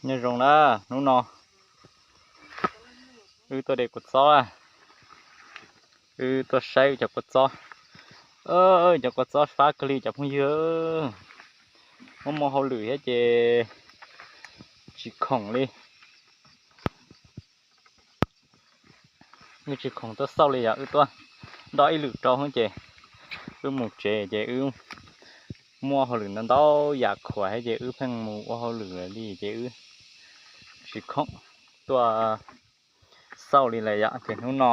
Nyob zoo na, hnub no wb tuaj de kua txob, wb tuaj saib wb cov kua txob. Cov kua txob fab kawg li cov phooj ywg, muaj muaj hauj lwm thiab ces tsis khoom li. Wb tsis khoom tuaj xauj li, yog wb tuaj nroj ib lwm rau ces wb mus tsev ces wb muaj hauj lwm ntau ntau yam khuam thiab ces wb pheej mus ua hauj lwm lawm li ces wb tsis khoom tuaj xauj li lawm yom. Ces hnub no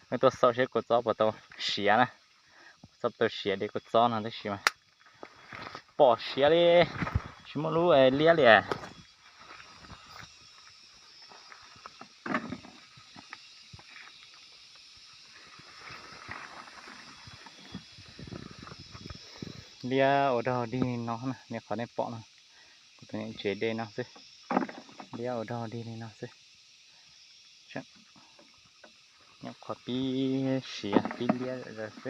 wb tuaj xauj seb kua txob puas tau siav na, txob puas tau siav de kua txob no tab sis mas pom siav li, tsis muaj lub liab li. Liab ua dog dig li no na, nej qhov nej pom no, kuv tus niam tsev de no xwb. Liab ua dog dig li no xwb. Nyuam qhuav pib siav pib liab lawm xwb.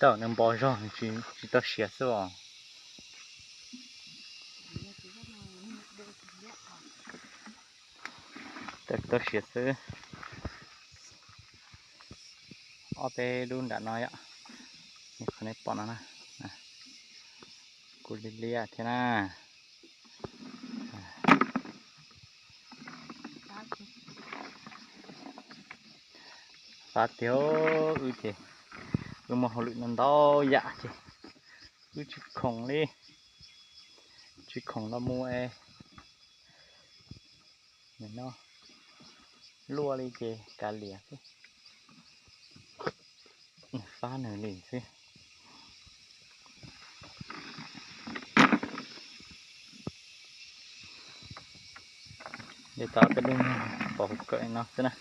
Tau nws npo zog, tsis tau siav xwb os. Tau siav xwb. Ob peb lub nram no yom, nej qhov nej pom no na, kuj liab liab thiab na. Fab tiag, wb ces wb muaj hauj lwm no ntau yam ces wb tsis khoom li, tsis khoom los mus es no luaj li ces kav liam xwb, fab nws li xwb. De tau peb lub pov hauv kawm no xwb na.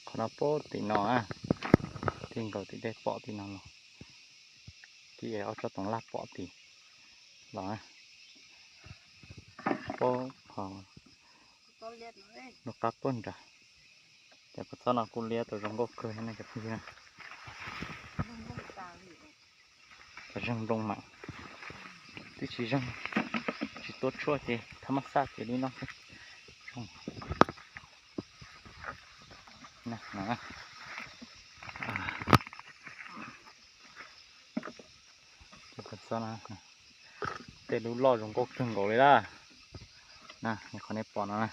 Qhov no pom tim no, tim nkaus tim dej pom tim no los, tim ob tsob toov laj pom tim los, pom qhov lub qab puag nrad. Cov kua txob no kuj liab tau zoo nkauj kawg thiab ne cov phooj ywg. Cov zeeg nplooj mas twb tsis zeeg, tsis tuaj tshuaj ces thab mab xaj ces li no xwb. Tej lub loj zoo nkauj kawg nkaus li lawm. Qhov nej pom no na,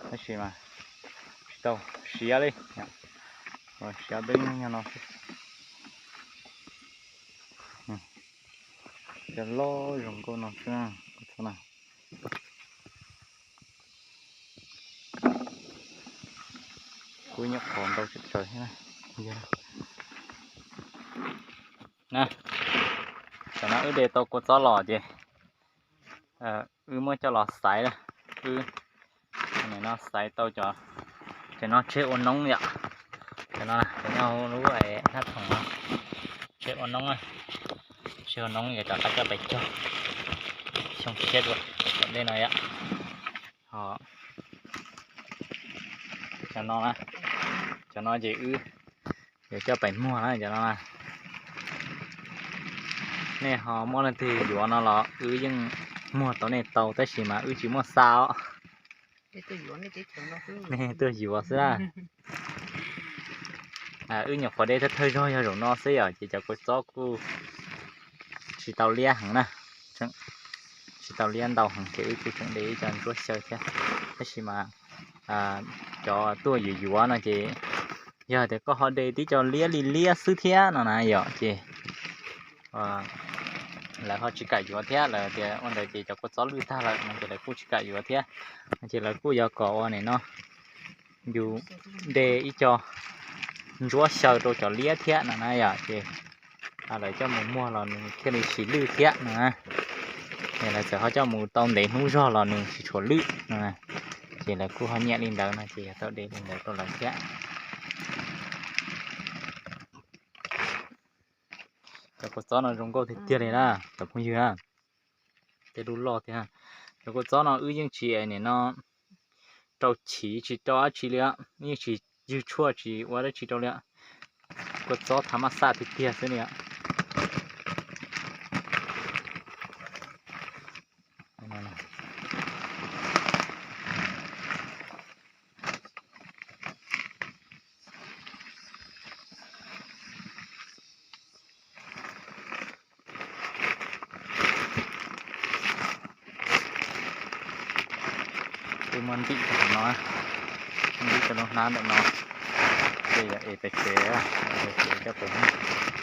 tab sis mas tsis tau siav li, siav deb nyob no xwb. Cov loj zoo nkauj no xwb. Kuj nyuam qhuav ntau tsawv tsawv thiab. Tam no wb de tau kua txob los ces wb muab coj los xaiv, wb no xaiv tau cov, cov no tseg ua noob yom. Cov no cov nyob hauv lub hnab thoom no tseg ua noob, tseg ua noob yuav rov qab coj pais cog xyoo tshiab dua tom ntej no yom. Ho cov no, cov no ces wb yuav coj pais muag na cov no. Nej ho muaj leej twg yuav no los wb yeej muag tau nej tau tab sis mas wb tsis muaj xa os. Nej tuaj yuav xwb na. Wb nyuam qhuav de thawj thawj zaug yog zaum no xwb yom ces cov kua txob kuj tsis tau liab heev na, tsis tau liab ntau heev ces wb kuj tseem de ib co ntsuab xyaw thiab. Tab sis mas cov tuaj yuav yuav no ces yog tias koj ho de tib co liab li liab xwb thiab no na yom ces lawv ho tsis kam yuav thiab, lawv tias ua ntawd ces cov kua txob lwj tag lawm no ces lawv kuj tsis kam yuav thiab. Ces lawv kuj yuav kom ua nim no yus de ib co ntsuab xyaw rau cov liab thiab no na yom ces lawv coj mus muag los nws thiaj li tsis lwj thiab no na. Ces lawv txawm ho coj mus tau ntev hnub zog los nws tsis tshua lwj no, ces lawv kuj ho nyiam li ntawd no ces yog tau de li ntawd rau lawv thiab. Cov kua txob no zoo nkauj tiag tiag li na cov phooj ywg na. Tej lub loj tiag. Cov kua txob no wb yeej tsis nim no rau chiv tsis rau dab tsi li, yeej tsis ywg tshuaj tsis ua dab tsi rau li. Kua txob thav maj xaj tiag tiag xwb li. Twb muab ntim rau no, ntim rau lub hnab ntawm no, ces yog es pes tsev, pes tsev coj pem.